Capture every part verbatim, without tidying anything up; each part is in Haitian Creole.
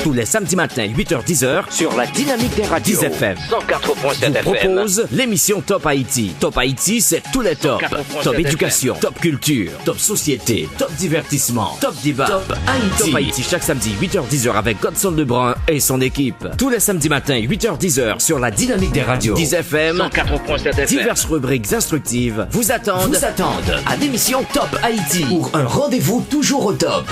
Tous les samedis matins, huit heures dix heures, sur la dynamique des radios, dix F M, cent quatre point sept vous F M, propose l'émission Top Haïti. Top Haïti, c'est tous les tops. Top éducation, top culture, top société, top divertissement, top débat. Top Haïti. Top Haïti, chaque samedi, huit heures dix heures avec Godson Lebrun et son équipe. Tous les samedis matins, huit heures dix heures, sur la dynamique des radios, dix F M, cent quatre point sept F M. Diverses rubriques instructives vous attendent, vous attendent à l'émission Top Haïti, pour un rendez-vous toujours au top.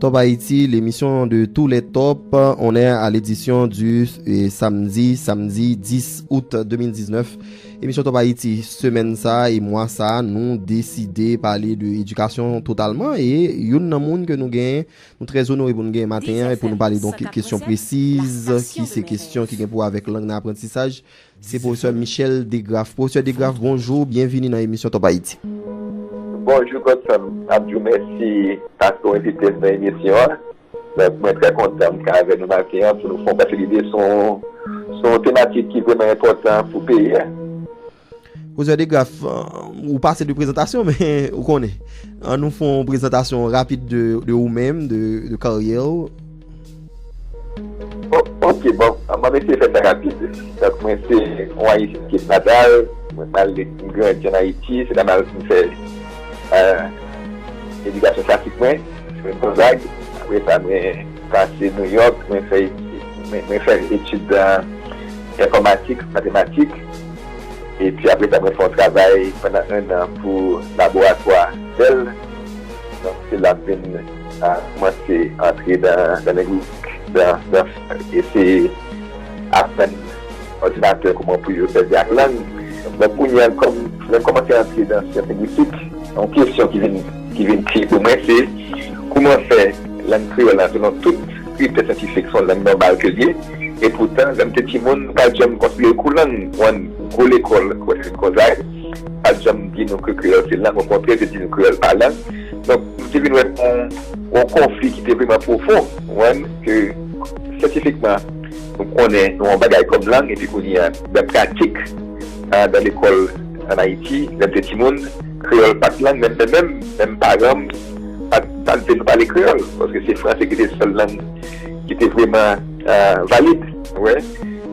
Top Haïti, l'émission de tous les tops. On est à l'édition du, euh, samedi, samedi dix août deux mille dix-neuf. Emisyon Top Haïti, semèn sa a e mwa sa a, nou deside pale de edikasyon totalman. E youn nan moun ke nou genyen, nou trè onore pou nou genyen maten an, e pou nou pale donk kesyon presiz, ki se kesyon ki gen pou wè avèk lang nan aprantisaj, se pwofesè Michel Degraff. Pwofesè Degraff, bonjou, byenvini nan emisyon Top Haïti. Bonjou, Godson. M ap di w mèsi paske w envite m nan emisyon an. Donk, mwen trè kontan m ka avè nou maten an pou nou fè yon pase lide sou, sou yon tematik ki vrèman enpòtan pou peyi a. Pwofesè Degraff, euh, ou pase de prezantasyon, men ou konnen. An nou fè yon prezantasyon rapid de, de ou menm, de, de karyè w. O-, ok, bon, m ap eseye fè sa rapid. Donk, mwen se yon Ayisyen ki natal, mwen mal, m grandi an Ayiti, se la m al fin fè, euh, edikasyon klasik mwen, mwen Gonzague. Apre sa, mwen pase Nouyòk, mwen fè, mwen, mwen fè etid nan enfòmatik, matematik. Epi apre sa, mwen fè yon travay pandan en an pou laboratwa Bell. Donk, se la m vin, a, kòmanse antre nan, nan lengwistik, nan, nan eseye aprann òdinatè kòman pou yo sèvi ak lang. Donk, kounye a, kòm lè m kòmanse antre nan syans lengwistik, yon kesyon ki vin, ki vin kle pou mwen, se kòman fè lang kreyòl la, selon tout kritè syantifik, se yon lang nòmal ke l ye. E poutan, lè m te timoun, m pa t janm konsidere l kou lang. Yon gwo lekòl, Gonzague, pa t janm di nou ke kreyòl se lang, okontrè, yo te di nou kreyòl pa lang. Donk, m te vin wè yon, yon konfli ki te vrèman pwofon, w konprann, ke syantifikman, nou konnen yon bagay kòm lang, epi kounye a, nan pratik, a, nan lekòl ann Ayiti, lè m te timoun, kreyòl pa t lang, menm, menm, menm, menm paran m pa t, pa t vle nou pale kreyòl, paske se franse ki te sèl lang ki te vrèman, a, valid, w wè.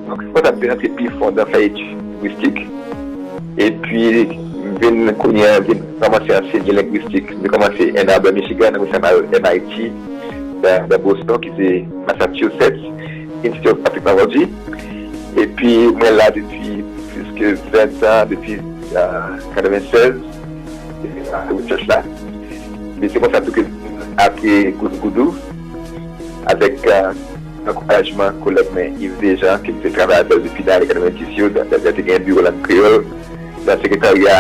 Donk, se konsa m te rantre pi fon nan fè etid lengwistik. Epi, m vin, kounye a, vin kòmanse ansenye lengwistik. M te kòmanse Ann Arbor, Michigan, apre sa m al M I T, nan, nan Boston, ki se Massachusetts, Institute of Technology. Epi, mwen la depi plis ke ven tan, depi, a, katrevennsèz, depi m fè rechèch la. Men se konsa tou ke apre Goudougoudou, avèk, a, ankourajman kolèg mwen Yves Dejean, ke m te travay avè l depi nan ane katrevendis yo, lè, lè, lè te gen biwo lang kreyòl nan sekretarya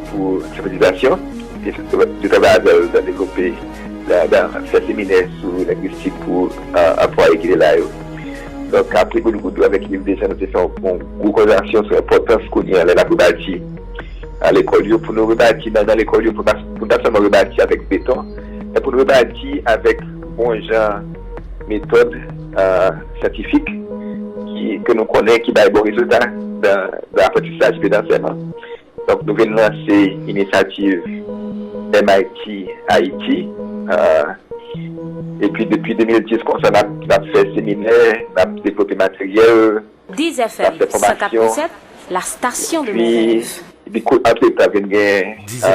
pou alfabetizasyon. E te travay avè l nan devlope, nan, nan fè seminè sou lengwistik pou, a, anplwaye ki te la yo. Donk, apre Goudougoudou avèk Yves Dejean, nou te fè yon, yon gwo konvèsasyon sou enpòtans kounye a lè n ap rebati, a, lekòl yo, pou nou rebati nan, nan lekòl yo, pou pa, pou n pa sèlman rebati avèk beton, men pou n rebati avèk bon jan metòd, a, syantifik ki, ke nou konnen ki bay bon rezilta nan, nan aprantisaj epi nan ansèyman. Donk, nou vin lanse inisyativ M I T Haiti, a, epi depi de mil dis konsa, n ap, n ap fè seminè, n ap devlope materyèl, n ap fè fòmasyon. Epi, epi kou-, antretan, vin gen, a,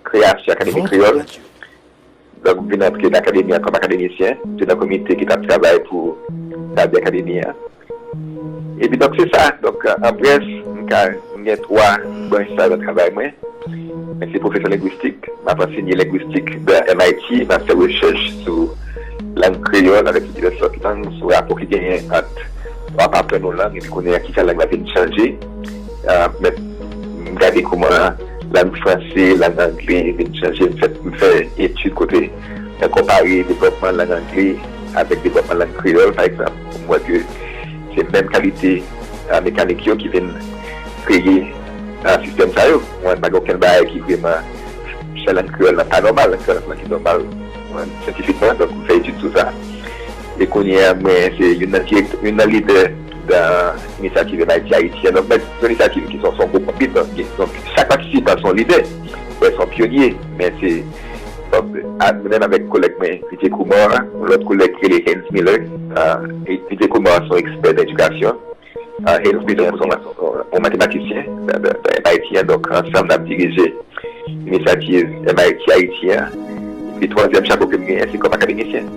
kreyasyon Akademi Kreyòl. Donk, m vin antre nan akademi an kòm akademisyen. M te nan komite ki t ap travay pou tabli akademi an. Epi, donk, se sa. Donk, an brèf, m ka, m gen twa branch sa nan travay mwen. Mwen se pwofesè lengwistik. M ap ansenye lengwistik nan M I T. M ap fè rechèch sou lang kreyòl avèk sou divès lòt lang, sou rapò ki genyen ant w ap aprann yon lang epi kounye a kijan lang la vin chanje. A, men m gade kòman lang franse, lang angle vin chanje. M fè, m fè etid kote mwen konpare devlòpman lang angle avèk devlòpman lang kreyòl, pa egzanp, pou m wè ke se menm kalite, a, mekanik yo ki vin kreye, a, sistèm sa yo. Mwen, pa gen okenn bagay ki vrèman fè lang kreyòl la pa nòmal, lang kreyòl la ki nòmal, mwen, syantifikman, donk, m fè etid sou sa. E kounye a, mwen, se youn nan dirèktè, youn nan lidè nan inisyativ M I T Haiti an. Donk, men, se yon inisyativ ki se yon, se yon gwo konbit, donk, donk, chak patisipan se yon lidè, se yon pyonye, men se Bob, a, mwen menm avèk kolèg mwen, Vijay Kumar, yon lòt kolèg ki rele Haynes Miller. A, e Vijay Kumar se yon ekspè nan edikasyon. A, Haynes Miller se yon, yon matematisyen nan, nan, nan M I T an, donk ansanm n ap dirije inisyativ M I T Ayiti an. Epi twazyèm chapo ke m genyen, se kòm akademisyen.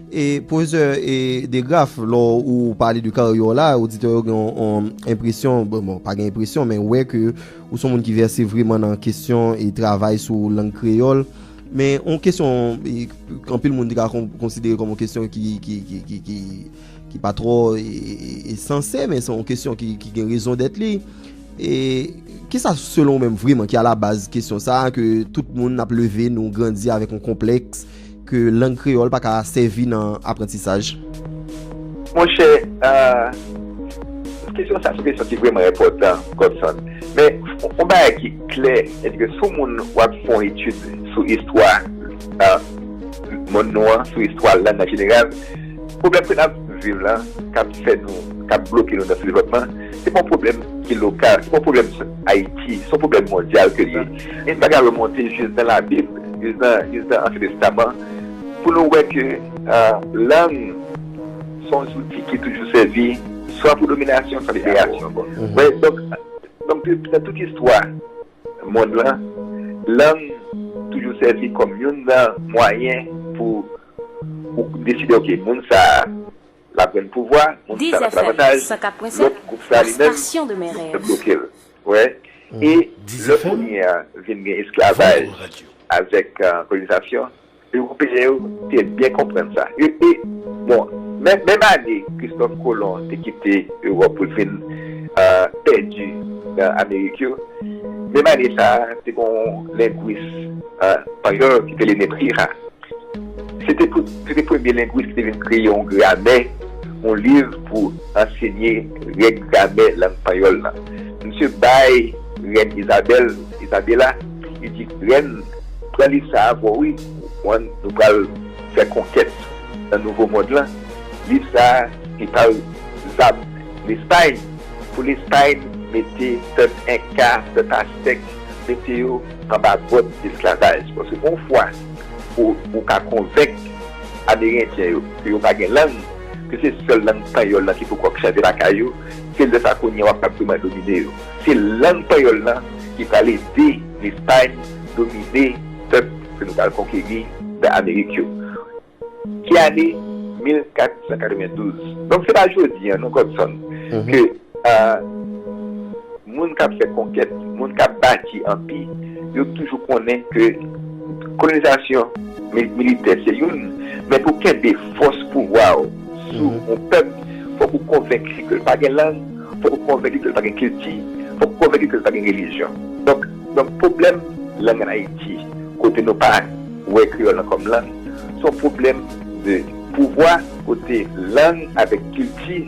E pwofesè e DeGraff, lè ou pale de karyè w la, oditè yo gen yon, yon enpresyon, bon, bon, pa gen enpresyon, men wè ke ou se yon moun ki vèse vreman nan kesyon e travay sou lang kreyòl. Men yon kesyon e, anpil moun te ka kon- konsidere kòm yon kesyon ki, ki, ki, ki, ki, ki pa twò e, e, e sansè, men se yon kesyon ki, ki gen rezon dèt li. E kisa selon ou menm vreman ki alabaz kesyon sa a, ke tout moun ap leve, nou grandi avèk yon konplèks ke lang kreyòl pa ka sèvi nan aprantisaj? Monchè, a, kesyon sa se yon kesyon ki vrèman enpòtan, Godson. Men yon bagay ki klè, sètadi ke si yon moun w ap fè yon etid sou istwa a, monn nou an, sou istwa lang an jeneral, pwoblèm ke n ap viv la, k ap fè nou, k ap bloke nou nan sou devlòpman, se pa yon pwoblèm ki lokal, se pa yon pwoblèm Ayiti, se yon pwoblèm mondyal ke l ye. E bagay yo monte jis nan Labib, jis nan, jis nan Ansyen Testaman, pou nou wè ke a, lang se yon zouti ki toujou sèvi swa pou dominasyon, swa liberasyon. Wè, donk, donk, nan tout istwa monn lan, lang toujou sèvi kòm youn nan mwayen pou ou deside, oke, moun sa a l ap jwenn pouvwa, moun sa a l ap jwenn avantaj, lòt gwoup sa a li menm, l ap bloke l. Wè. E lè kounye a vin gen esklavaj avèk a, kolonizasyon, Ewopeyen yo te byen konprann sa. E, e, bon, menm, menm ane Kristòf Kolon te kite Ewòp pou l vin a, pèdi nan Amerik yo, menm ane sa a, te gen yon lengwis a, panyòl ki te rele Nebrija. Se te, se te premye lengwis ki te vin kreye yon gramè, yon liv pou ansenye règ gramè lang panyòl lan. Misye bay rèn Izabèl, Izabela, li di, rèn, pran liv sa a avè w, wi, nou pral fè konkèt nan nouvo mond lan. Liv sa a, li pral zam Lespay, pou Lespay mete pèp Enka, pèp Astèk, mete yo anba bòt esklavaj. Paske yon fwa ou, ou ka konvenk Amerendyen yo ke yo pa gen lang, ke se sèl lang panyòl lan ki poko k chante lakay yo, se lè sa kounye a w ap ka vrèman domine yo. Se lang panyòl lan ki pral ede Lespay domine pèp ke nou pral konkeri nan Amerik yo. Ki ane? Mil kat san katrevendouz. Donk, se pa jodi a, non, Godson, ke a, moun k ap fè konkèt, moun k ap bati anpi, yo toujou konnen ke kolonizasyon mi- militè se youn, men pou kenbe fòs pouvwa w sou yon pèp, fòk ou konvenk li ke l pa gen lang, fòk ou konvenk li ke l pa gen kilti, fòk ou konvenk li ke l pa gen relijyon. Donk, donk pwoblèm lang ann Ayiti, kote nou pa wè kreyòl lan kòm lang, se yon pwoblèm de pouvwa, kote lang avèk kilti,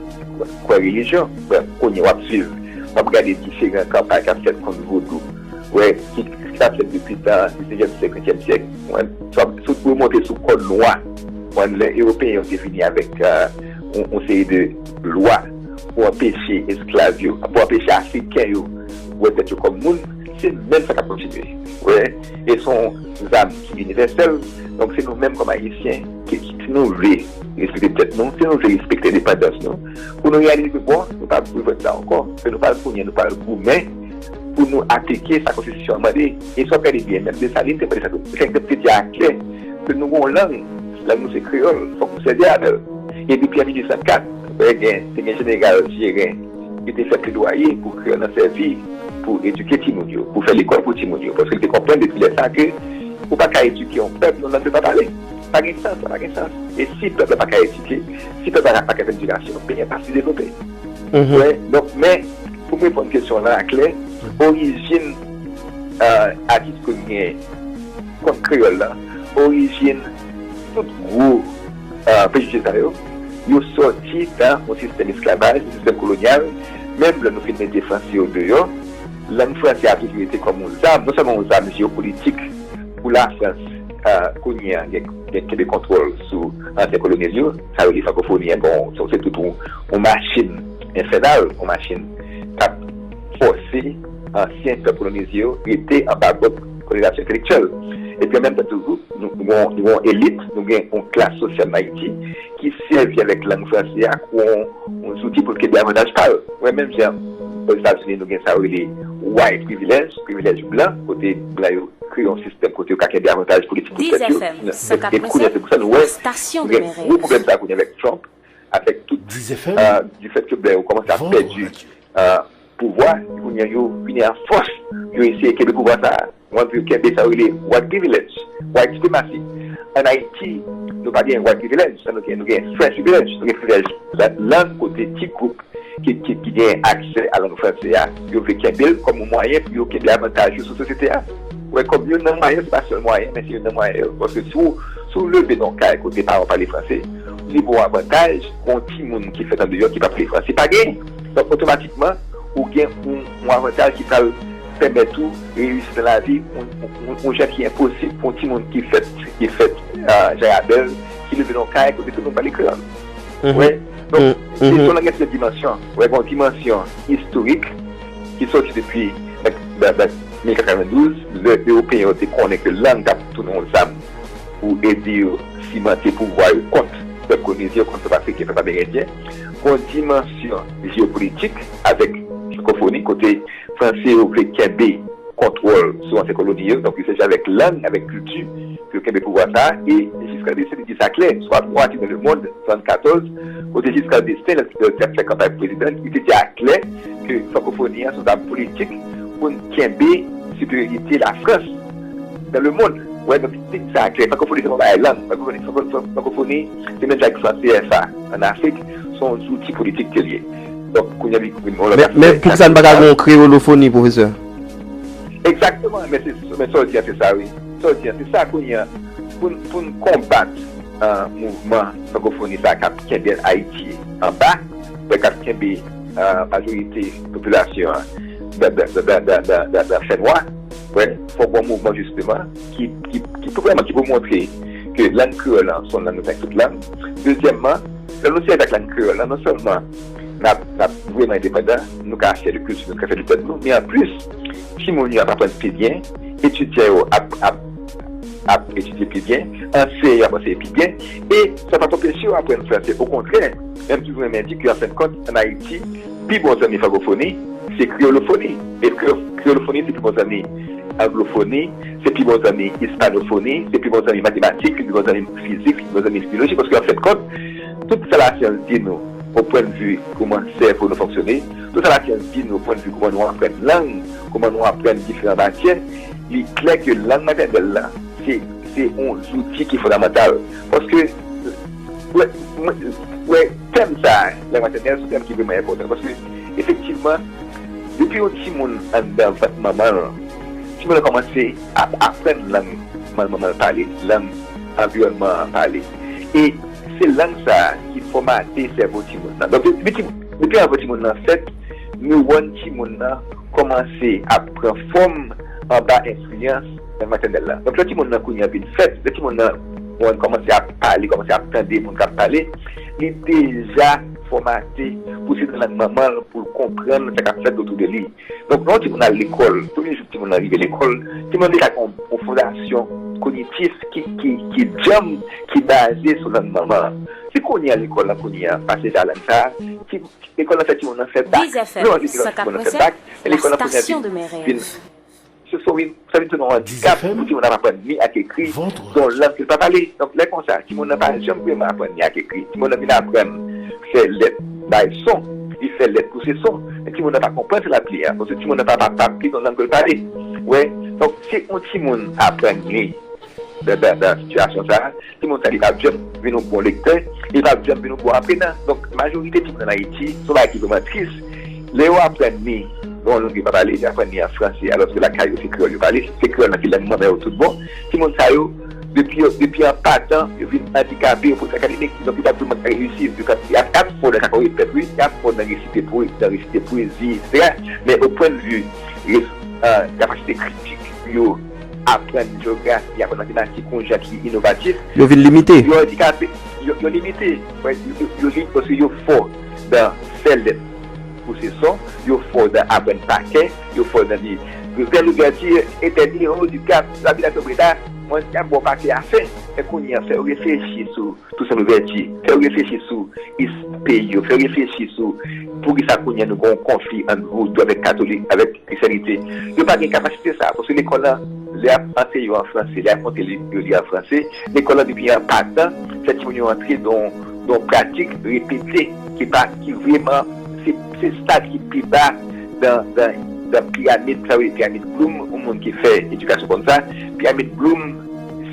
kwè relijyon, kwè kounye w ap swiv, w ap gade diferan kanpay k ap fèt kont vodou, wè, ki, ki t ap fèt depi tan diznèvyèm syèk, ventyèm syèk, wè, si w ap, si w remonte sou kòd nwa, wè, lè Ewopeyen yo te vini avèk a, yon, yon seri de lwa pou anpeche esklav yo, pou anpeche Afriken yo wè tèt yo kòm moun, se menm sa k ap kontinye. Wè, e se yon zam ki inivèsèl. Donk, se nou menm kòm Ayisyen, ki, ki, si nou vle respekte tèt nou, si nou vle respekte endepandans nou, pou nou reyalize ke, bon, nou pa pou fè sa ankò, ke nou pral kounye a, nou pral goumen pou nou aplike sa konstitisyon an mande. E si w ap gade byen, menm Desalin te mande sa tou. Desalin te di aklè ke nou gen yon lang, lang nou se kreyòl, fòk nou sèvi avè l. E depi an mil uit san kat, wè, gen, te gen jeneral Jeren ki te fè pledwaye pou kreyòl lan sèvi pou edike timoun yo, pou fè lekòl pou timoun yo. Paske l te konprann depi lè sa ke ou pa ka edike yon pèp nan lang li pa pale. Pa gen sans, sa pa gen sans. E si pèp la pa ka edike, si pèp la pa ka fè edikasyon, peyi a pa sou devlope. Wè, donk, men, pou m reponn kesyon w lan aklè, orijin a, atis ke m genyen kont kreyòl lan, orijin tout gwo a, prejije sa yo, yo sòti nan yon sistèm esklavaj, yon sistèm kolonyal. Menm lè nou fin mete franse yo deyò, lang franse a toujou rete kòm yon zam, non sèlman yon zam jewopolitik pou Lafrans a, kounye a gen, gen kenbe kontwòl sou ansyen koloni l yo, sa yo rele frankofoni an, bon, se, se tout yon, yon machin enfènal, yon machin k ap fòse ansyen pèp kolonize yo rete anba bòt Kote relasyon entelektyèl. Epi an menm tan toujou, nou, nou gen yon elit, nou gen yon klas sosyal nan Ayiti ki sèvi avèk lang franse a kou yon, yon zouti pou l kenbe avantaj pa l. Wè, menm jan Ozetazini, nou gen sa yo rele white privilege, privilèj blan, kote blan yo kreye yon sistèm kote yo ka kenbe avantaj politik pou tèt yo. E kounye a, se pou sa nou wè, nou gen gwo pwoblèm sa kounye avèk Trump, avèk tout, di fèt ke blan yo kòmanse ap pèdi pouvwa, kounye a yo vini an fòs, yo eseye kenbe pouvwa sa a. Mwen vle kenbe sa yo rele white privilege, white supremacy. Ann Ayiti, nou pa gen white privilege, sa nou gen, nou gen French privilege, nou gen privilèj lang kote ti gwoup ki, ki, ki gen aksè a lang franse a, yo vle kenbe l kòm yon mwayen pou yo kenbe avantaj yo sou sosyete a. Wè, kòm youn nan mwayen, se pa sèl mwayen, men se youn nan mwayen yo. Paske si w, si w leve nan yon kay kote paran w pale franse, li ba w avantaj, yon timoun ki fèt andeyò ki pa pale franse, pa genyen. Donk, otomatikman, ou gen yon, yon avantaj ki pral pèmèt ou reyisi nan lavi, yon, yon, yon jan ki enposib pou yon timoun ki fèt, ki fèt, ah, Jayabèl, ki leve nan yon kay kote tout moun pale kreyòl. Wè, donk, kesyon lan gen plizyè dimansyon. Wè, gen yon dimansyon istorik ki soti depi, nan, nan, nan mil katrevendouz, lè Ewopeyen yo te konnen ke lang t ap tounen yon zam pou ede yo simante pouvwa yo kont pèp kolonize yo, kont pèp afriken, pèp amerendyen. Gen yon dimansyon jeyopolitik avèk frankofoni, kote franse yo vle kenbe kontwòl sou ansyen koloni yo. Donk, yo sèvi avèk lang, avèk kilti, pou yo kenbe pouvwa sa a. E Giscard d'Estaing te di sa klè, sou What is in the World, swasannkatòz, kote Giscard d'Estaing, lè, lè l t ap fè kanpay pou prezidan, li te di a klè ke frankofoni an se yon zam politik pou n kenbe siperyarite Lafrans dans le monde. Wè, donk, li te di sa a klè. Frankofoni se pa yon bagay lang. Frankofoni, franko-, frankofoni, se menm jan ak franse, F A, ann Afrik, se yon zouti politik ke l ye. Donk, kounye a, li, li, Men, men poukisa n pa ka gen yon kreyolofoni, pwofesè? Egzakteman, men se, men sa w di an, se sa, wi. Sa w di an, se sa kounye a. Pou n, pou n konbat, ah, mouvman frankofoni sa k ap kenbe Ayiti anba, wè, k ap kenbe, ah, majorite popilasyon an dan, dan, dan fènwa, wè, fòk gen yon mouvman, jisteman, ki, ki, ki pou vrèman, ki pou montre ke lang kreyòl lan se yon lang menm jan ak tout lang. Dezyèmman, lè nou sèvi ak lang kreyòl lan, non sèlman n ap, n ap vrèman endepandan, nou ka fyè de kilti nou, nou ka fyè de tèt nou, men anplis, timoun yo ap aprann pi byen, etidyan yo ap, ap, ap etidye pi byen, anseyan yo ap anseye pi byen, e sa p ap anpeche yo aprann franse. Okontrè, menm toujou renmen di ke, an fen de kont, ann Ayiti, pi bon zanmi frankofoni, se kreyolofoni. E kreyolofoni, se pi bon zanmi anglofoni, se pi bon zanmi ispanofoni, se pi bon zanmi matematik, se pi bon zanmi fizik, se pi bon zanmi biyoloji, paske an fen de kont, tout sa lasyans di nou, o pwennvi kòman sèvo nou fonksyone, tout sa lasyans di nou, o pwennvi kòman nou aprann lang, kòman nou aprann diferan matyè, li klè ke lang matènèl la, se, se yon zouti ki fondamantal. Paske, wè, mwen, wè, tèm sa a, lang matènèl, se yon tèm ki vrèman enpòtan. Paske, efektivman, depi yon timoun anndan vant manman l, timoun nan kòmanse ap aprann lang manman l pale, lang anviwònman an pale. E se lang sa a ki fòmate sèvo timoun nan. Donk, depi, depi anvan timoun nan fèt, newòn timoun nan kòmanse ap pran fòm anba enfliyans lang matènèl la. Donk, lè timoun nan kounye a vin fèt, lè timoun nan, bon, kòmanse ap pale, kòmanse ap tande moun k ap pale, li deja fòmate pou se nan lang manman l pou l konprann sa k ap fèt otou de li. Donk, lè yon timoun al lekòl, premye jou timoun nan rive lekòl, timoun nan deja gen yon, yon fondasyon kognitif ki, ki, ki djanm, ki baze sou lang manman an. Si kounye a lekòl la, kounye a, pase ja lang sa a, ti, lekòl la fè timoun nan fè bak. Lè w antre lekòl, timoun nan fè bak, men lekòl la kounye a vin, vin, se, se, wi, sa vin tounen yon andikap pou timoun nan aprann li ak ekri yon lang ke l pa pale. Donk, lè konsa, timoun nan pa janm vrèman aprann li ak ekri. Timoun nan vin aprann fè lèt bay son, li fè lèt pouse son. Men timoun nan pa konprann se l ap li a, paske timoun nan pa, pa, pa ap li nan lang ke l pale. Wè, donk, si yon timoun aprann li nan, nan, nan sitiyasyon sa a, timoun sa, li p ap janm vin yon bon lektè, li p ap janm vin yon bon aprenan. Donk, majorite timoun ann Ayiti, se yon bagay ki vrèman tris. Lè yo aprann li nan yon lang yo pa pale, yo aprann li an franse, alòske lakay yo se kreyòl yo pale, se kreyòl lan ki lang manman yo tout bon. Timoun sa yo, depi yo, depi an patan, yo vin andikape yon pwen akademik, donk yo p ap vrèman reyisi, yo p ap, y ap, y ap fò nan kakorepèt, wi, y ap fò nan resite pwe-, nan resite pwezi, etsetera. Men o pwennvi res-, ah, kapasite kritik pou yo aprann jewografi, aprann matematik yon jan ki inovatif, yo vin limite. Yo andikape, yo, yo limite. Wè, yo, yo, yo li-, paske yo fò nan fè lèt pouse son, yo fò nan aprann pa kè, yo fò nan li, Grann Louvèti, Etènye, Owo di Gap, Lavilasyon Breda, Mòn Dyab, Bò Pate, Afen. Men kounye a, fè yo reflechi sou Tousen Louvèti, fè yo reflechi sou istwa peyi yo, fè yo reflechi sou poukisa kounye a nou gen yon konfli ant vodou avèk katolik, avèk Kristyanite. Yo pa gen kapasite sa, paske lekòl la, lè y ap anseye yo an franse, lè y ap montre li, yo li an franse, lekòl la depi an patan, fè timoun yo antre nan, nan pratik repete, ki pa, ki vrèman, se, se stad ki pi ba nan, nan, nan piramid, sa yo rele piramid Bloom, yon moun ki fè edikasyon konn sa, piramid Bloom,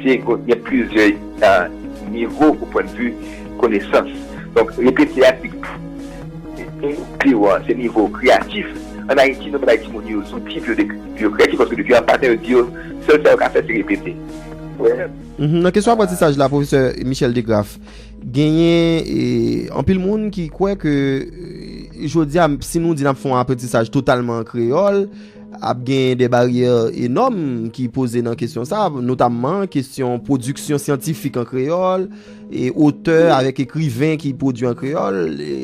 se gen plizyè, euh, nivo o pwennvi konesans. Donk, repete a, se pi wo an, se nivo kreyatif. Ann Ayiti, nou pa bay timoun yo zouti pou yo, pou yo kreyatif, paske depi an patan, yo di yo, sèl sa yo ka fè, se repete. Wè. Mhm. Nan kesyon aprantisaj la, pwofesè Michel Degraff, genyen, e, anpil moun ki kwè ke, e, jodi a, si nou di n ap fè yon aprantisaj totalman an kreyòl, ap gen de baryè enòm ki poze nan kesyon sa, notamman kesyon pwodiksyon syantifik an kreyòl, e otè avèk ekriven ki pwodui an kreyòl. E,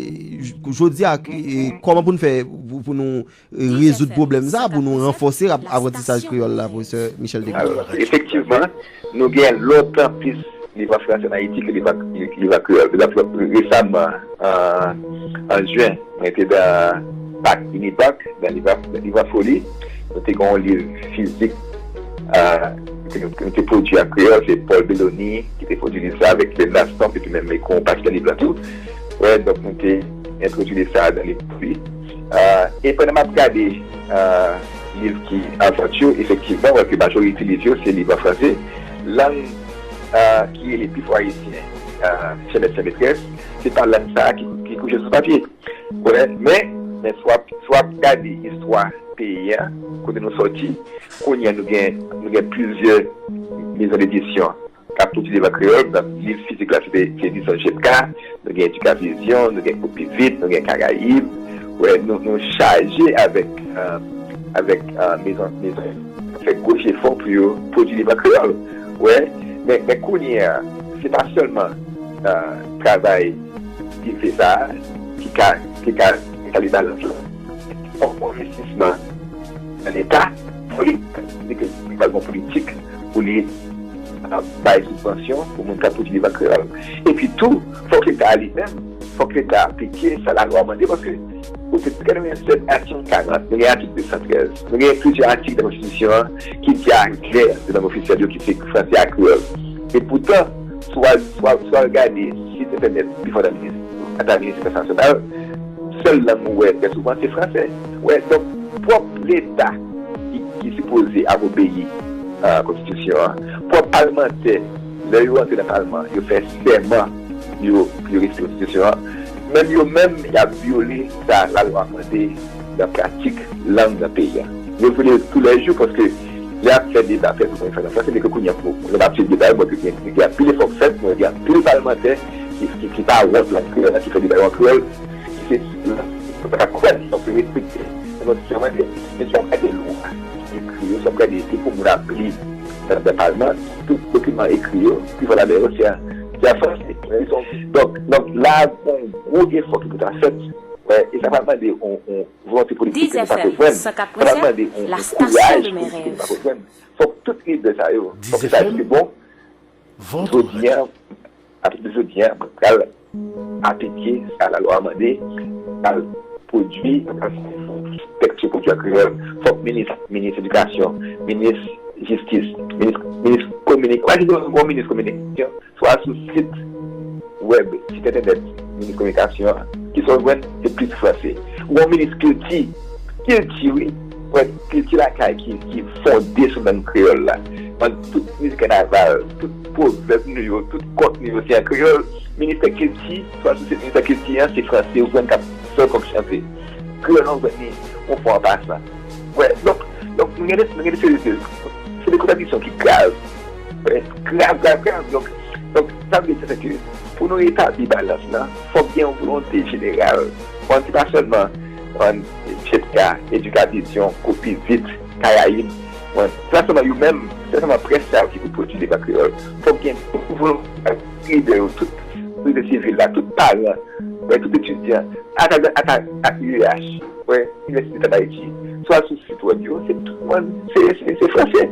j-, jodi a, e, kòman pou n fè pou, pou nou, e, rezoud pwoblèm sa, pou nou ranfòse ap-, aprantisaj kreyòl la, pwofesè Michel Degraff? Alò, efektivman, nou gen lontan plis liv an franse ann Ayiti ke liv an, liv an kreyòl. Resaman, an, an jen, mwen te nan pak Unibac, nan liv an, nan liv an foli. Nou te gen yon liv fizik, a, ke nou, ke nou te pwodui an kreyòl, se Paul Belloni ki te pwodui liv sa avèk Lynn Lastance, epi menm Econ Patrick Liv la tou. Wè, donk nou te entwodui liv sa a nan liv foli. A, e pandan m ap gade, a, liv ki an vant yo, efektivman, wè ke majorite liv yo se liv an franse. Lang, a, ki rele pi fò ayisyen, a, chè mèt chè metrès, se pa lang sa a ki, ki kouche sou papye. Wè, men, men si w ap, si w ap gade istwa peyi a, kote nou sòti, kounye a nou gen, nou gen plizyè mezon dedisyon k ap pwodui liv an kreyòl. Donk, liv fizik la, se, se Edison Jepka, nou gen Edukavizyon, nou gen Kopivit, nou gen Karayib. Wè, nou, nou chaje avèk, euh, avèk, euh, mezon, mezon, fè gwo jefò pou yo pwodui liv an kreyòl. Wè, men, men kounye a, se pa sèlman, euh, travay prive sa a ki ka, ki ka, ki ka li balans la. Fòk gon envestisman nan Leta, pou li, se ke li pral gon politik pou li, ah, bay sibvansyon pou moun k ap pwodui liv an kreyòl. Epi tou, fòk Leta a li menm, fòk Leta aplike sa lalwa a mande, paske ou te gade nou gen sèt atik karant, nou gen atik de san trèz, nou gen plizyè atik nan konstitisyon an ki di aklè nan lang ofisyèl yo ki se franse ak kreyòl. Epoutan, si w al, si w al, si w al gade sit entènèt pi fò nan minis-, nan minis edikasyon nasyonal, sèl lang ou wè trè souvan se franse. Wè, donk, pwòp Leta ki, ki sipoze ap obeyi, euh, konstitisyon an, pwòp palmantè, lè yo antre nan palman, yo fè sèman, yo, yo respekte konstitisyon an, menm yo menm, y ap vyole sa lalwa mande nan pratik lang nan peyi a. Yo vyole yo toulèjou paske lè y ap fè deba, fè tout moun fè nan franse, men ke kounye a pou lè m ap suiv deba yo, m wè ke gen, gen anpil efò k fèt, m wè gen anpil palmantè ki, ki, ki pa wont lang kreyòl la, ki fè deba yo an kreyòl, ki se, yo pa ka kwè, donk yo respekte. Se konstitisyon mande, men si w ap gade lwa ki ekri yo, si w ap gade se pou moun ap li nan, nan palman, tout dokiman ekri yo, pi fò ladan yo se an, se an franse. Donk, donk la, gon gwo efò ki pou ta fèt, wè, e sa pral mande yon, yon volonte politik ke nou pako jwenn. Sa pral mande yon, yon kouraj politik ke nou pako jwenn. Fòk tout lidè sa yo, fòk sa yo di bon, jodi a, apati de jodi a, mwen pral aplike sa lalwa a mande, pral pwodui, pral fè tèks yo pwodui an kreyòl. Fòk minis, minis edikasyon, minis jistis, minis, minis kominik-, pa di nou gon minis kominikasyon, swa sou sit wèb, sit entènèt minis kominikasyon an, ki sa w jwenn, se plis franse. Ou gon minis kilti, kilti, wi. Wè, kilti lakay ki, ki fonde sou lang kreyòl la. Ban tout mizik kanaval, tout pwovèb nou yo, tout kont nou yo, se an kreyòl. Ministè kilti, swa sou sit ministè kilti an, se franse ou jwenn k ap fè kòk chante. Kreyòl la ou jwenn li yon fwa an pasan. Wè, donk, donk, nou gen de, nou gen de seri de, se de kontradiksyon ki grav. Wè, grav, grav, grav. Donk, donk, sa vle di, se ke pou nou retabli balans lan, fòk gen yon volonte jeneral. Bon, se pa sèlman, bon, J P K, Edukavizyon, Kopivit, Karayib. Bon, se pa sèlman yo menm, se pa sèlman près sa yo ki pou pwodui liv an kreyòl. Fòk gen tout volonte, lidè yo, tout sosyete sivil la, tout paran, wè, tout etidyan, ak, ak, ak, ak U E H, wè, Inivèsite Leta d Ayiti, swa sou sit wèb yo, se, se, se, se franse.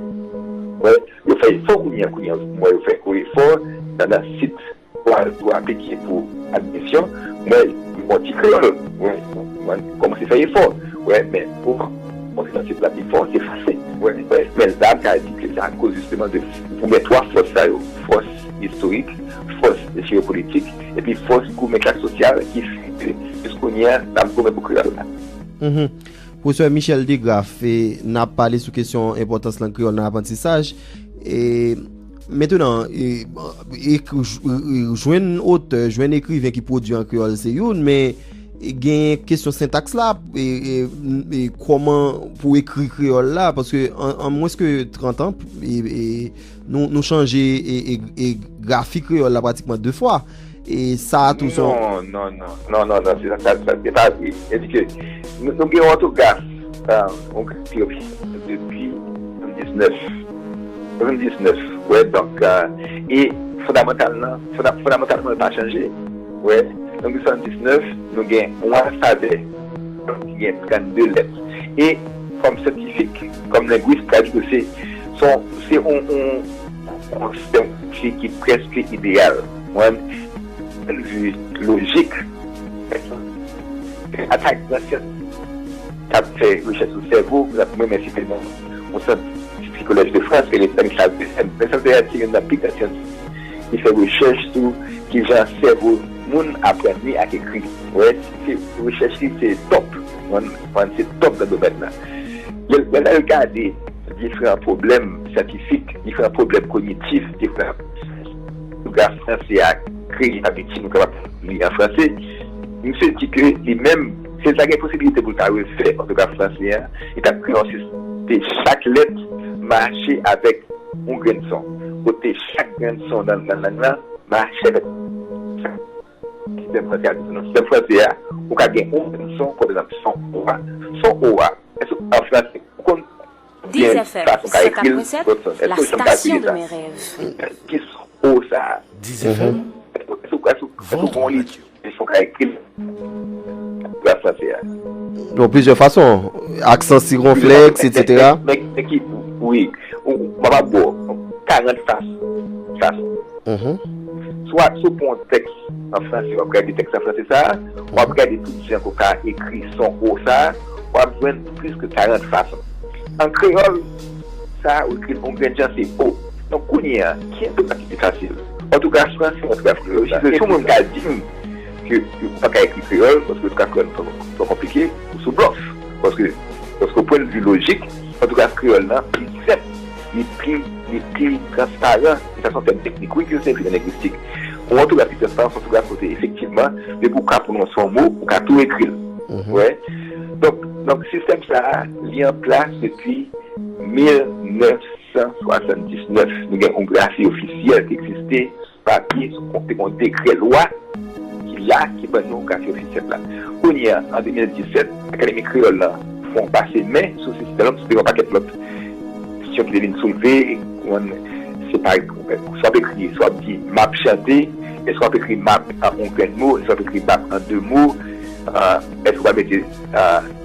Wè, yo fè efò kounye a, kounye a, m wè yo fè gwo efò nan, nan sit pou al, pou aplike pou admisyon. M wè, yo fè ti kreyòl. Wè, m kòmanse fè efò. Wè, men pou montre nan sit la pi fò, se franse. Wè, wè, men la, m ka di ke se akoz jisteman de pou gen twa fòs sa yo, fòs istorik, fòs jewopolitik, epi fòs goumen klas sosyal ki fè ke jiskounye a, n ap goumen pou kreyòl la. Mhm. Pwofesè Michel Degraff, e, n ap pale sou kesyon enpòtans lang kreyòl nan aprantisaj. E, mentenan, e, e, j- e, jwenn otè, jwenn ekriven ki pwodui an kreyòl se youn, men e, gen kesyon sentaks la, e, e, e, kòman pou ekri kreyòl la, paske an, an mwens ke trant an, e, e, nou, nou chanje e, e, e grafi kreyòl la pratikman de fwa. E sa a tou se yon Non, non, non, non, non, non, se sa, sa, sa, se pa vre. Sètadi ke nou, nou gen yon òtograf, euh, yon grafi ofisyèl depi swasanndisnèf. Swasanndisnèf, wè, donk, euh, e fondamantalman, fonda- fondamantalman, li pa chanje. Wè, donk, depi swasanndisnèf, nou gen yon alfabè, donk, ki gen trannde lèt. E kòm syantifik, kòm lengwis, sa di ke se, se, se yon, yon, yon sistèm ki, ki prèske ideyal. Mwen, pwennvi lojik, ata gran syans k ap fè rechèch sou sèvo, mwen, mwen site non yon sant Psychologue de France, se rele Stanislas Dehaene. Stanislas Dehaene se youn nan pi gran syans ki fè rechèch sou kijan sèvo moun aprann li ak ekri. Wè, se rechèch li se top. Mwen, mwen se top nan domèn nan. Lè, lè, lè l gade diferan pwoblèm syantifik, diferan pwoblèm kognitif, diferan òtograf franse a kreye abitid nou kapab li an franse, misye di ke li menm, si l ta gen posibilite pou l ta refè òtograf franse a, li t ap kreye yon sistèm kote chak lèt mache avèk yon grenn son, kote chak grenn son nan, nan lang lan mache avèk sistèm franse a. Nan sistèm franse a, ou ka gen yon grenn son, pa egzanp, son o a. Son o a, èske an franse, ou konn byen fason w ka ekri l, lòt son? Èske w janm kalkile sa? Ki son o sa a? Èske, èske, èske, èske w konn li? Èske w ka ekri l? Òtograf franse a. Bon, plizyè fason. Aksan siwonflèks, etsetera. Men, men, men ki, wi, ou, ou, m ap ba w karant fason. Fason. Swa, si w pran yon tèks an franse, w ap gade tèks an franse sa a, w ap gade tout jan ke w ka ekri son o sa a, w ap jwenn plis ke karant fason. An kreyòl, sa a, w ekri l yon grenn jan, se o. Donk, kounye a, ki òtograf ki pi fasil? Òtograf franse, òtograf kreyòl? Si yon moun ka di m ke ou pa ka ekri kreyòl, paske òtograf kreyòl twò, twò konplike, ou sou blòf. Paske, paske, pwennvi lojik, òtograf kreyòl la pi senp, li pi, li pi transparan. E sa se yon tèm teknik, wi, ke yo sèvi nan lengwistik. Yon òtograf ki transparan, se yon òtograf kote, efektivman, depi w ka pwononse yon mo, ou ka tou ekri l. Wè. Donk, donk, sistèm sa a, li an plas depi mil nèf san swasanndisnèf. Nou gen yon grafi ofisyèl ki egziste, papye, sou, te gen yon dekrè lwa ki la, ki ban nou grafi ofisyèl la. Kounye a, an de mil disèt, Akademi Kreyòl la fè yon pase men sou sistèm, sou yon pakèt lòt kesyon ki te vin soulve, konn se pa, swa w ap ekri, swa w ap di, "M ap chante", èske w ap ekri "m ap" an yon grenn mo, èske w ap ekri "m ap" an de mo, èske w ap mete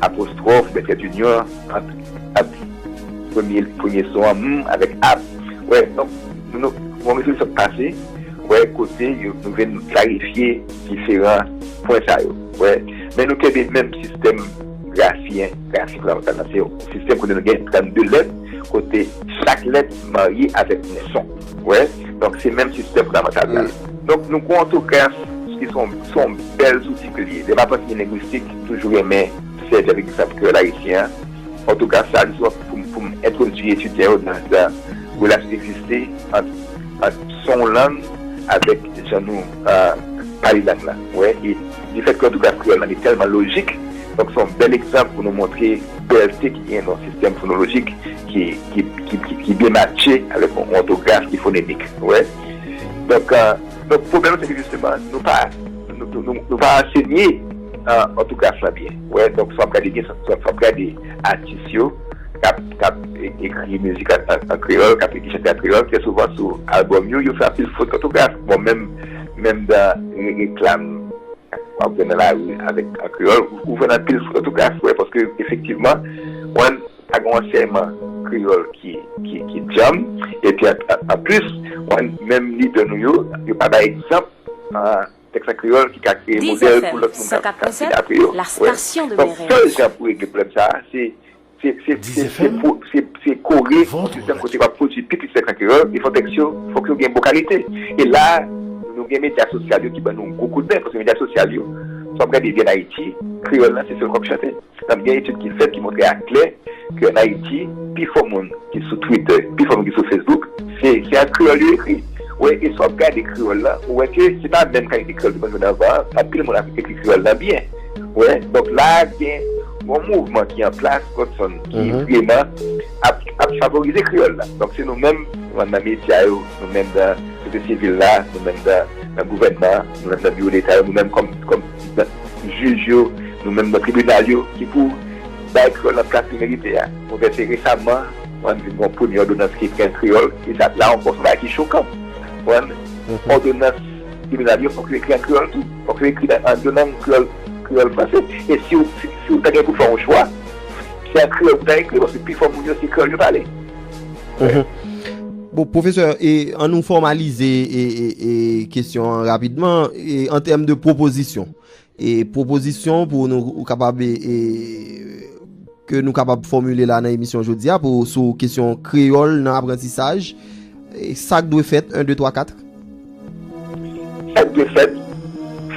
apostwòf, oubyen trè dinyon ant, ant premye, premye son an, "m", avèk "ap"? Wè, donk, nou, nou, yon rezolisyon k pase, wè, kote yo, nou vin klarifye diferan pwen sa yo, wè. Men nou kenbe menm sistèm grafi, grafi fondamantal la, se yon sistèm kote nou gen trannde lèt, kote chak lèt marye avèk yon son, wè. Donk, se menm sistèm fondamantal la. Donk, nou gen yon òtograf ki se yon, se yon bèl zouti ke li ye. Lè m ap anseye lengwistik, m toujou renmen sèvi avèk egzanp kreyòl ayisyen an. Òtograf sa, li sou pou, pou m entwodui etidyan yo nan, nan relasyon ki egziste ant, ant son yon lang avèk jan nou, euh, pale lang lan. Wè, e difèt ke òtograf kreyòl lan li tèlman lojik, donk se yon bèl egzanp pou nou montre bèlte ki gen nan yon sistèm fonolojik ki, ki, ki, ki, ki byen matche avèk yon, yon òtograf ki fonemik. Wè. Donk, euh, donk, pwoblèm nan se ke jisteman, nou pa, nou, nou, nou, nou pa ansenye, euh, òtograf lan byen. Wè, donk, si w ap gade byen, si w ap gade atis yo k ap, k ap e-, ekri mizik an, an, an kreyòl, k ap ekri chante an kreyòl, trè souvan sou albòm yo, yo fè anpil fot òtograf. Bon, menm, menm nan re-, reklam w ap jwenn nan lari avèk, an kreyòl, ou, ou jwenn anpil fot òtograf, wè, paske efektivman, Konprann? Pa gen yon ansèyman kreyòl ki, ki, ki djanm. Epi an, an, anplis, konprann, menm lidè nou yo, yo pa bay egzanp, ah, tèks an kreyòl ki ka kreye modèl pou lòt moun k ap, k ap vin apre yo. Donk, sèl jan pou regle pwoblèm sa a, se, se, se, se, se, se kore yon sistèm kote w ap pwodui pi plis tèks an kreyòl, e fò tèks yo, fòk yo gen bon kalite. E la, nou gen medya sosyal yo ki ban nou yon gwo kout men, paske medya sosyal yo, sa w ap gade byen Ayiti, kreyòl la, se sèl k ap chante. Donk, gen etid ki fèt ki montre aklè ke ann Ayiti, pifò moun ki sou Twitter, pifò moun ki sou Facebook, se, se an kreyòl yo ekri. Wè, e sa w ap gade kreyòl la, ou wè ke se pa menm kalite kreyòl ke nou jwenn anvan an, anpil moun ap ekri kreyòl la byen. Wè, donk la, gen yon mouvman ki an plas, Godson, ki vreman ap, ap favorize kreyòl la. Donk, se nou menm, nou menm nan medya yo, nou menm nan sosyete sivil la, nou menm nan, nan gouvènman, nou menm nan biwo leta yo, nou menm kòm, kòm jij yo, nou menm nan tribinal yo, ki pou bay kreyòl nan plas li merite a. Mwen panse resaman, mwen vin gen yon premye òdonans ki ekri an kreyòl, e sa la ankò se yon bagay ki chokan. Mwen, òdonans tribinal yo, fòk yo ekri an kreyòl tou. Fòk yo ekri nan, an de lang kreyòl, kreyòl franse. E si w, si, si w ta gen pou fè yon chwa, se an kreyòl pou ta ekri, paske pifò moun yo se kreyòl yo pale. Bon, pwofesè, e, an nou fòmalize e, e, e, kesyon an rapidman, e, an tèm de pwopozisyon. E, pwopozisyon pou nou kapab, e, e, ke nou kapab fòmile la nan emisyon jodi a pou, sou kesyon kreyòl nan aprantisaj. E, sa k dwe fèt, en, de, twa, kat. Sa k dwe fèt,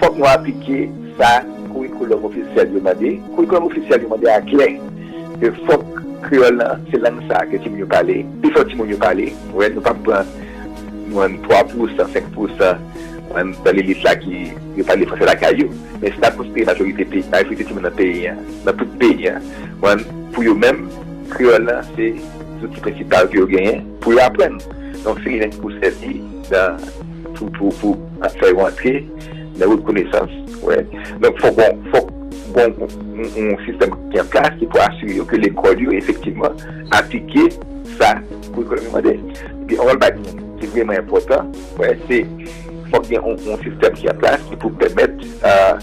fòk nou aplike sa kourikoulòm ofisyèl yo mande. Kourikoulòm ofisyèl yo mande aklè ke fòk kreyòl lan, se lang sa a ke timoun yo pale, pifò timoun yo pale. Wè, nou p ap pran, nou pran twa pousan, senk pousan, wè, nan lelit la ki yo pale franse lakay yo. Men si n ap konsidere majorite peyi, majorite timoun nan peyi a, nan tout peyi a, wè, pou yo menm, kreyòl lan, se zouti prensipal ke yo genyen pou yo aprann. Donk, se li menm ki pou sèvi nan, pou, pou, pou fè yo antre nan wout konesans. Wè. Donk, fòk gon, fòk gon yon, yon sistèm ki an plas ki pou asire yo ke lekòl yo, efektivman, aplike sa kourikoulòm yo mande. Epi, yon lòt bagay ki vreman enpòtan, wè, se fòk gen yon, yon sistèm ki an plas ki pou pèmèt, ah,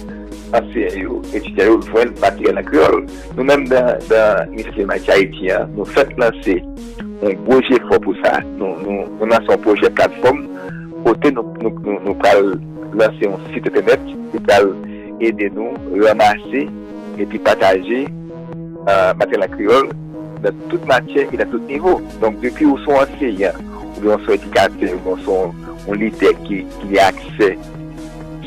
anseyan yo, etidyan yo jwenn materyèl an kreyòl. Nou menm nan, nan Inisyativ Mayiti Ayiti an, nou fèk lanse yon gwo jefò pou sa. Nou, nou, nou lanse yon pwojè platfòm kote nou, nou, nou, nou pral lanse yon sit entènèt ki pral ede nou ranmase epi pataje, ah, materyèl an kreyòl nan tout matyè e nan tout nivo. Donk, depi ou se yon anseyan, oubyen ou se yon edikatè, oubyen ou se yon, yon lidè ki, ki gen aksè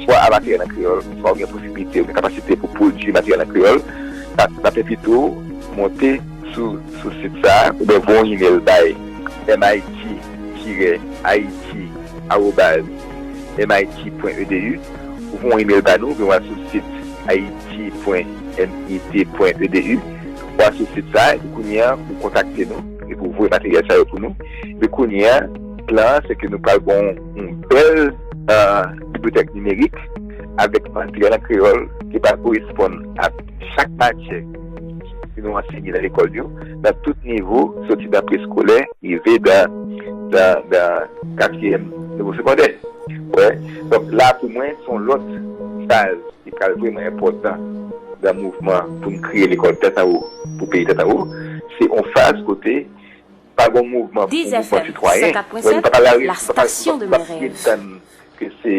swa a materyèl an kreyòl, swa ou gen posiblite, ou gen kapasite pou pwodui materyèl an kreyòl, n ap, n ap envite w monte sou, sou sit sa a, oubyen voye yon imèl bay M I T tiret Haiti arobaz M I T pwen E D U, ou voye yon imèl ba nou, oubyen w al sou sit Haiti pwen M I T pwen E D U, w al sou sit sa a, epi kounye a, ou kontakte nou, epi w voye materyèl sa yo pou nou. Epi kounye a, plan an, se ke nou pral gen yon, yon bèl, euh, bibliyotèk nimerik avèk materyèl an kreyòl ki pral koresponn ak chak matyè ke nou ansenye nan lekòl yo, nan tout nivo, soti nan preskolè, rive nan, nan, nan katriyèm nivo segondè. Wè. Donk, la, pou mwen, se yon lòt faz ki pral vreman enpòtan nan mouvman pou n kreye lekòl tèt anwo, pou peyi tèt anwo. Se yon faz kote pa gen yon mouvman, yon mouvman sitwayen. Wè, nou pa pral, nou pa pral, nou pa pretann ke se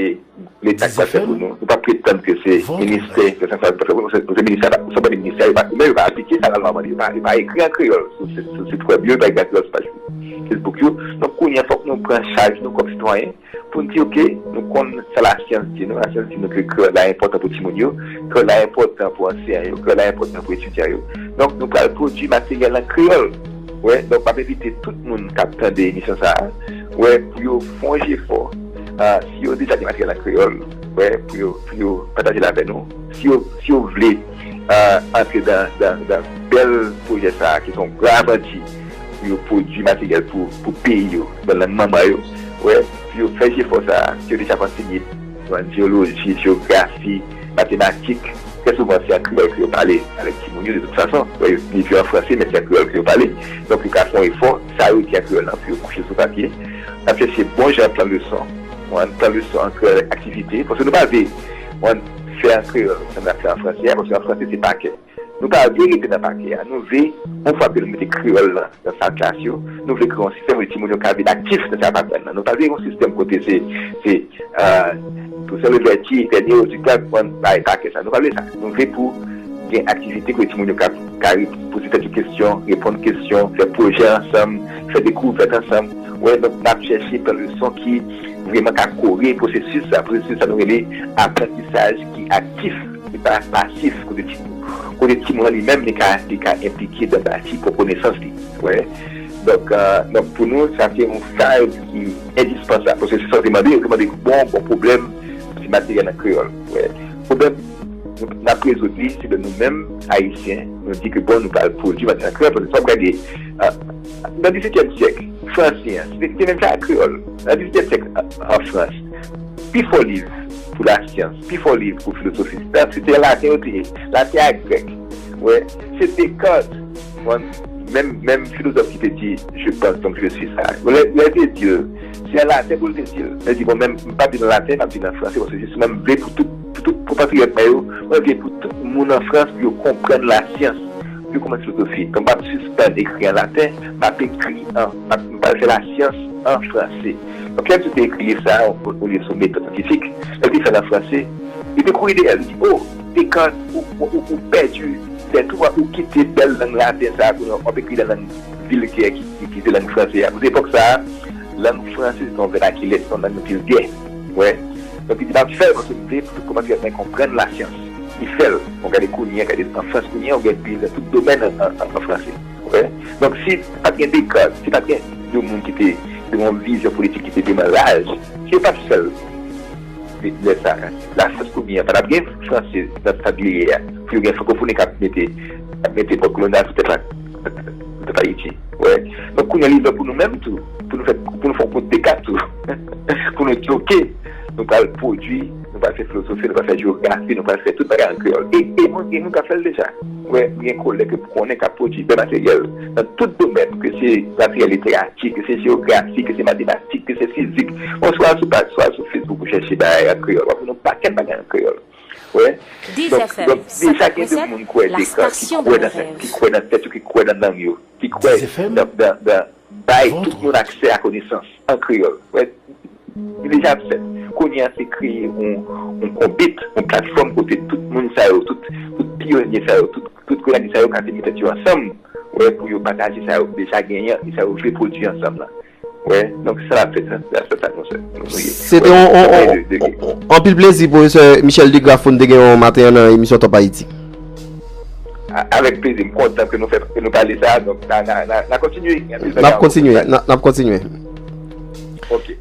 Leta k pral fè pou nou. Nou pa pretann ke se ministè ke sa k pral fè pou nou. Se, se ministè, se, se pa ministè, yo pa, menm yo pa aplike sa lalwa mande. Yo pa, yo pa ekri an kreyòl sou, sou, sou sit wèb yo, yo pa ekri an kreyòl sou paj Facebook yo. Donk, kounye a, fòk nou pran chaj nou kòm sitwayen pou n di, oke, nou konn sa lasyans di nou. Lasyans di nou ke kreyòl la enpòtan pou timoun yo, kreyòl la enpòtan pou anseyan yo, kreyòl la enpòtan pou etidyan yo. Donk, nou pral pwodui materyèl an kreyòl. Wè, donk, m ap envite tout moun k ap tande emisyon sa a, wè, pou yo fè yon jefò. Ah, si yo deja gen materyèl an kreyòl, wè, pou yo, pou yo pataje l avè nou. Si yo, si yo vle, ah, antre dan, dan, dan bèl pwojè sa a, ki se yon gran avanti, pou yo pwodui materyèl pou, pou peyi yo, nan lang manman yo, wè, pou yo fè jefò sa a, si yo deja ap ansenye, jewoloji, jewografi, matematik, trè souvan, se an kreyòl ke yo pale avèk timoun yo, de tout fason. Wè, yo, li ekri an franse, men se an kreyòl ke yo pale. Donk, yo ka fè yon efò, sa yo ekri an kreyòl lan, pou yo kouche sou papye. N ap chèche bon jan plan leson. Yon plan leson an kreyòl avèk aktivite, paske nou pa vle, yon fè an kreyòl, sa n ap fè an franse a, paske an franse, se pakè. Nou pa vle rete nan pake a. Nou vle, yon fwa ke nou mete kreyòl nan, nan sal klas yo, nou vle kreye yon sistèm kote timoun yo ka vin aktif nan sa y ap aprann nan. Nou pa vle yon sistèm kote se, se, euh, pou se levèti, dènye yo di, "Gad, mwen, bay pake sa." Nou pa vle sa. Nou vle pou gen aktivite kote timoun yo ka, ka re-, poze tèt yo kesyon, reponn kesyon, fè pwojè ansanm, fè dekouvèt ansanm. Wè, donk, n ap chèche pran leson ki vrèman ka kore pwosesis sa. Pwosesis sa, nou rele aprantisaj ki aktif, li pa pasif, kote ti, kote timoun an li menm, li ka, li ka enplike dan bati pwòp konesans li. Wè. Donk, euh, donk, pou nou, sa se yon faz ki endispansab. Paske se sa w te mande, ou te mande bon, bon pwoblèm, se materyèl an kreyòl. Wè. Pwoblèm, nou, n ap rezoud li, se lè nou menm, Ayisyen, nou di ke bon, nou pral pwodui materyèl an kreyòl, paske sa w gade, euh, nan disetyèm syèk, franse an, se te, se menm jan ak kreyòl. Nan disetyèm syèk, an, an Frans, pifò liv pou lasyans, pifò liv pou filozofi, se te, se te laten yo te ye, laten ak grèk. Wè, se Descartes, bon, menm, menm filozòf ki te di, "Je pense, donc je suis ça." Bon, lè, lè te di l, se an laten pou l te di l. Lè di, "Bon, menm, m pa di l an laten, m ap di l an franse, paske jistis mwen, m vle pou tout, pou tout konpatriyòt mwen yo, mwen vle pou tout moun an Frans, pou yo konprann lasyans, pou yo konprann filozofi. Donk, m ap sispann ekri an laten, m ap ekri an, m ap, m pral fè lasyans an franse." Donk, lè misye te ekri liv sa a, yon, yon liv sou metòd syantifik, lè l te fè l an franse, li te kouri dèyè l, li di, "Oh, Descartes, ou, ou, ou pèdi tèt ou, ou kite bèl lang laten sa a, kounye a w ap ekri nan lang vilgè ki, ki, ki se lang franse a." Pou epòk sa a, lang franse se yon vènakilè, se yon lang vilgè. Wè. Donk, li di, "M ap fè l paske m vle pou tout konpatriyòt mwen konprann lasyans." Li fè l. Bon, gade kounye a, gade an Frans kounye a, ou gen plizyè tout domèn an, an, an, an franse. Wè. Donk, si pa t gen Descartes, si pa t gen de moun ki te, de yon vizyon politik ki te vrèman laj, si yo pa t fè l, lè sa a, lasyans kounye a, pa t ap gen franse nan stad li ye a. Pou yo gen frankofoni k ap mete, k ap mete pòt kolonyal sou tèt la, sou tèt Ayiti. Wè. Donk, kounye a, li lè pou nou menm tou, pou nou fè, pou nou fè yon kout de kat tou. Pou nou di, "Oke, nou pral pwodui, nou pral fè filozofi, nou pral fè jewografi, nou pral fè tout bagay an kreyòl." E, e moun, e moun ka fè l deja. Wè, m gen kolèg ke m konnen k ap pwodui bèl materyèl nan tout domèn, ke se materyèl literati, ke se jewografi, ke se matematik, ke se fizik. Bon, swa sou paj, swa sou Facebook ou chèche bagay an kreyòl, w ap jwenn yon pakèt bagay an kreyòl. Wè. Donk, donk, deja gen de moun kwè Descartes, ki kwè nan, ki kwè nan tèt yo, ki kwè nan lang yo, ki kwè nan, nan, nan bay tout moun aksè a konesans an kreyòl. Wè, li deja ap fèt. Kounye a, se kreye yon, yon konbit, yon platfòm kote tout moun sa yo, tout, tout pyonye sa yo, tout, tout Gwayanit sa yo ka vin met tèt yo ansanm, wè, pou yo pataje sa yo deja genyen e sa yo vle pwodui ansanm lan. Wè, donk, sa l ap fèt, sa, sa, sa, sa, nou, nou ye. Se te yon, yon, yon, yon, yon anpil plezi, pwofesè Michel DeGraff, pou n te gen yon maten an nan emisyon Top Haïti. A-, avèk plezi, m kontan ke nou fè, ke nou pale sa, donk, n a, n a, n a, n a kontinye. Gen anpil bagay ankò pou n pale. N ap kontinye, n a, n ap kontinye. Ok.